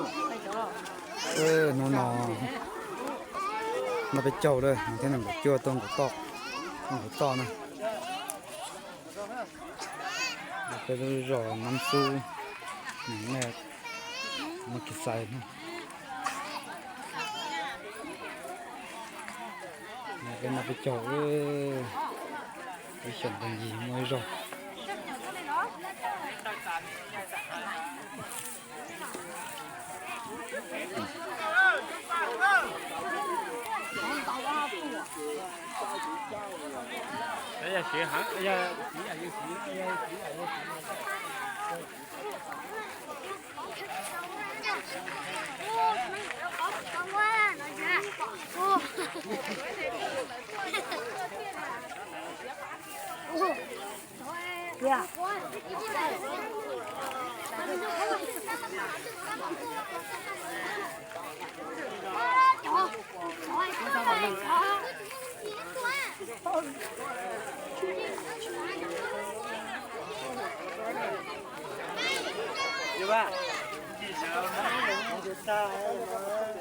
Hnub no noj peb caug lawm, thiab nees nkaum cuaj tuaj nkaum toj, tuaj nkaum toj na. Peb lub zos Nab Xub, nej muaj kev xaiv na. Peb noj peb caug, peb xyaum nqi yig muaj ib zaug.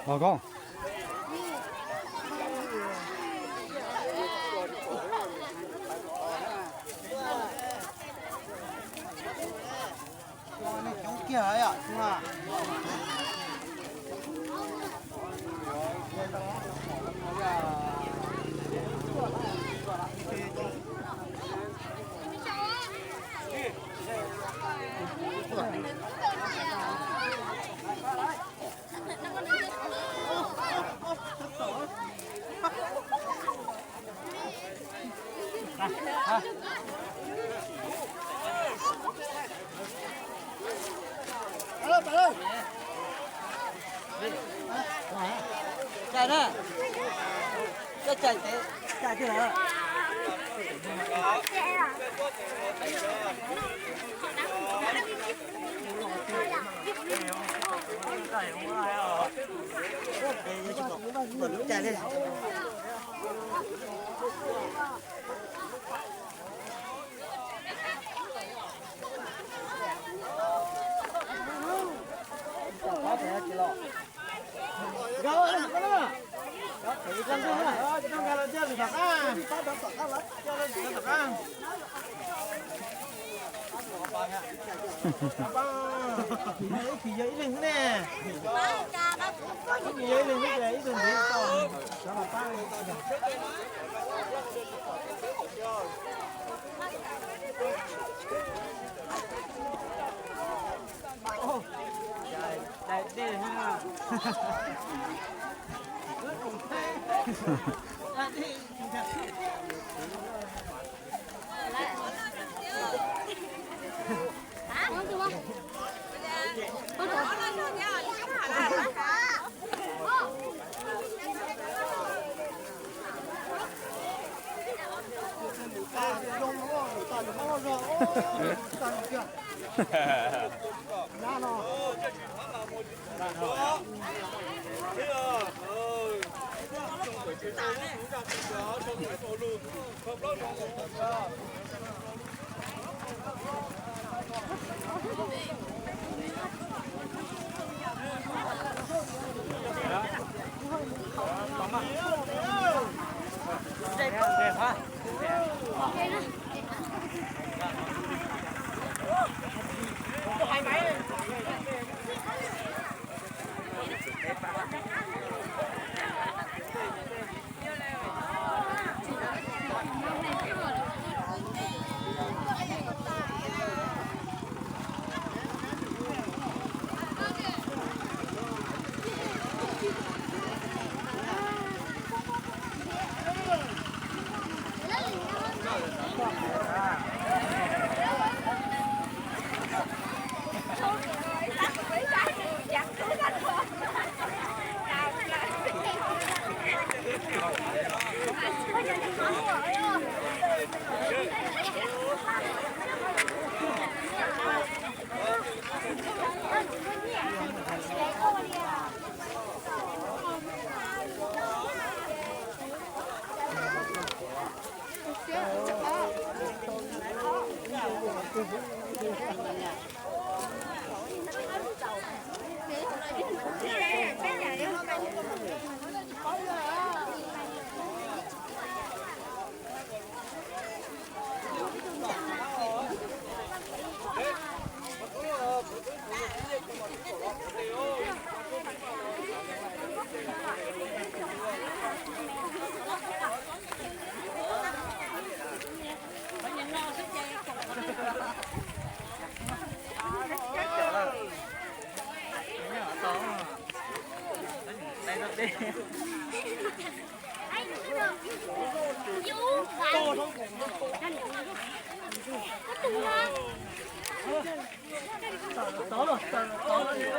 Los koj.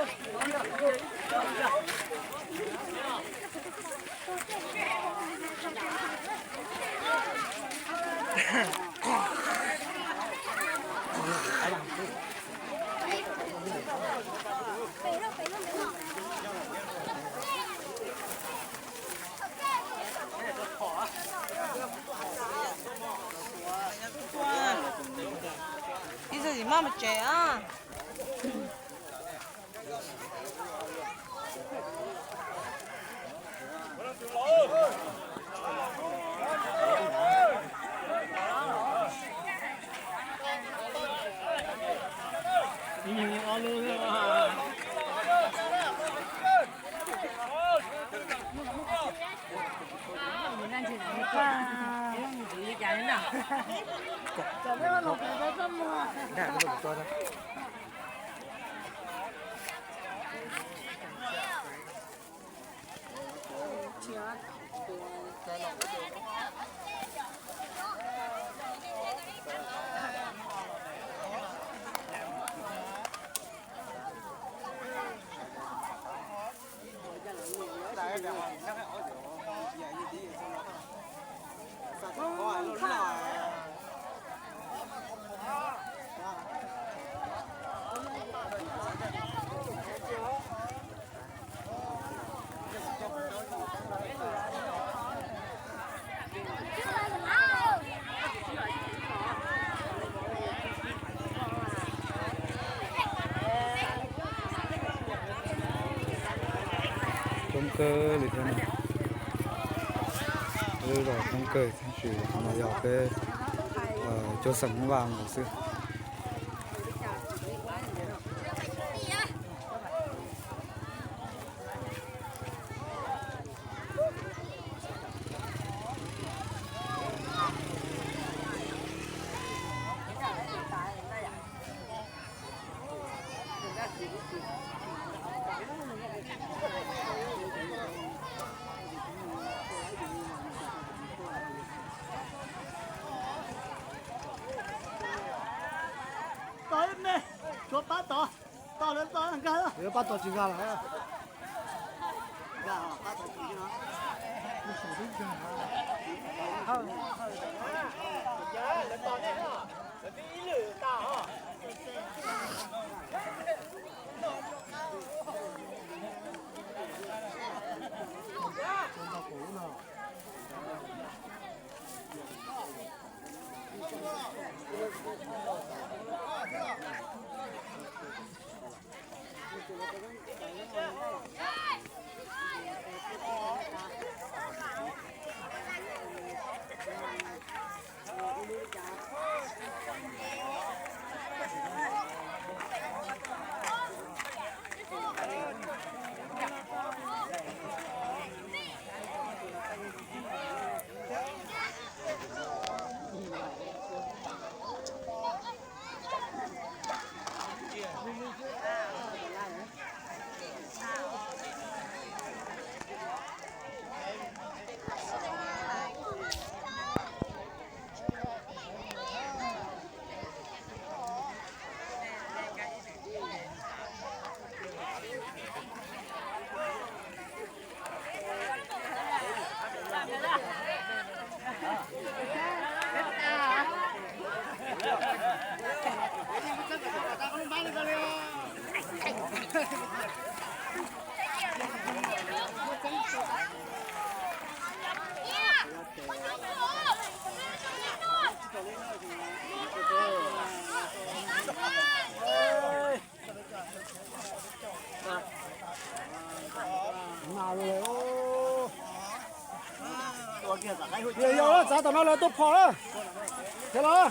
Ib txhia tsis maj mus tsev a. Coob kawg li thiab na. Lub zos coob kawg tab sis qhov no yog peb cuab xeem Hmoob Vaj nkaus xwb. Tod ib me, tshuav pab tod, tod lawv tod nkag. Lawv pab tod tsis nkag lawm. Yog txav tom no lawv tuaj phom na. Thiab los.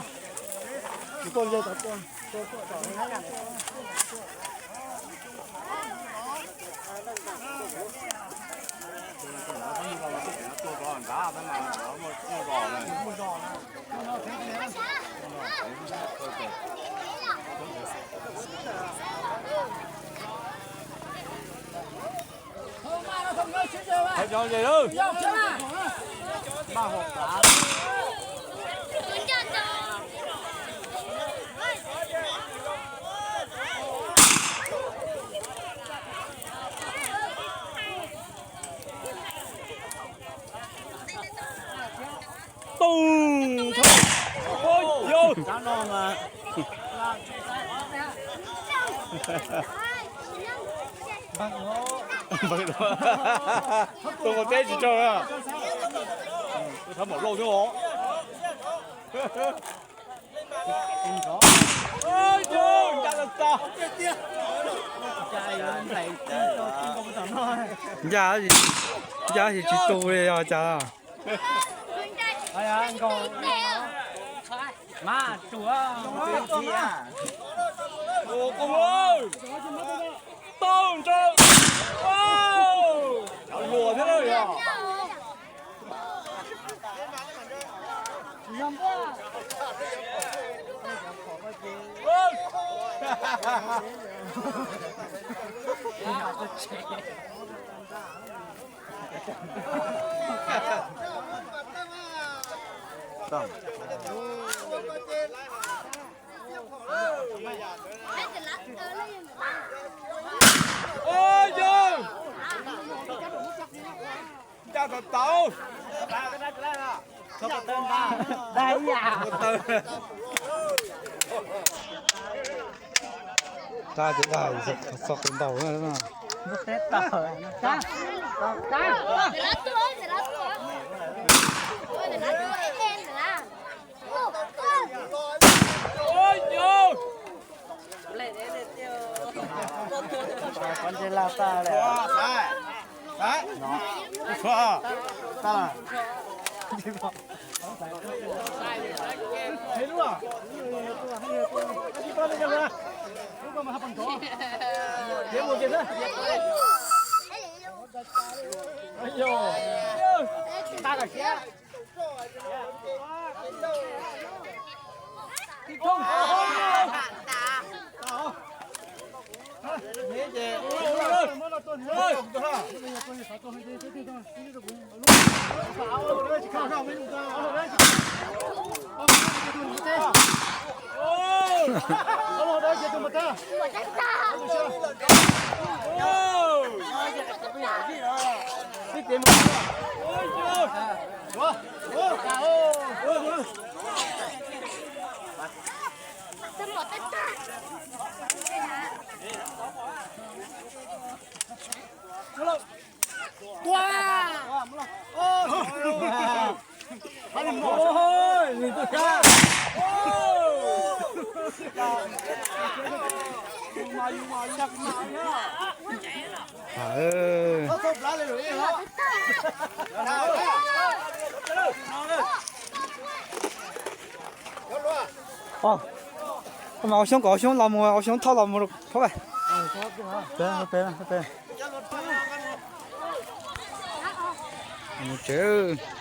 Tus mus teb tsis raug na. Thab mom lauj thiab os. Ncaj tas tas. Ncaj, ncaj tsis tu li os cas. Tau ntsawg. Luag thiab lawm yog. Ncaj tau tau. Dag ces dag, txog qhov ntaus na. Ov, koj mas ua xyoob kom ua xyoob los mus, ua xyoob thauj los mus phob. Mus tsev.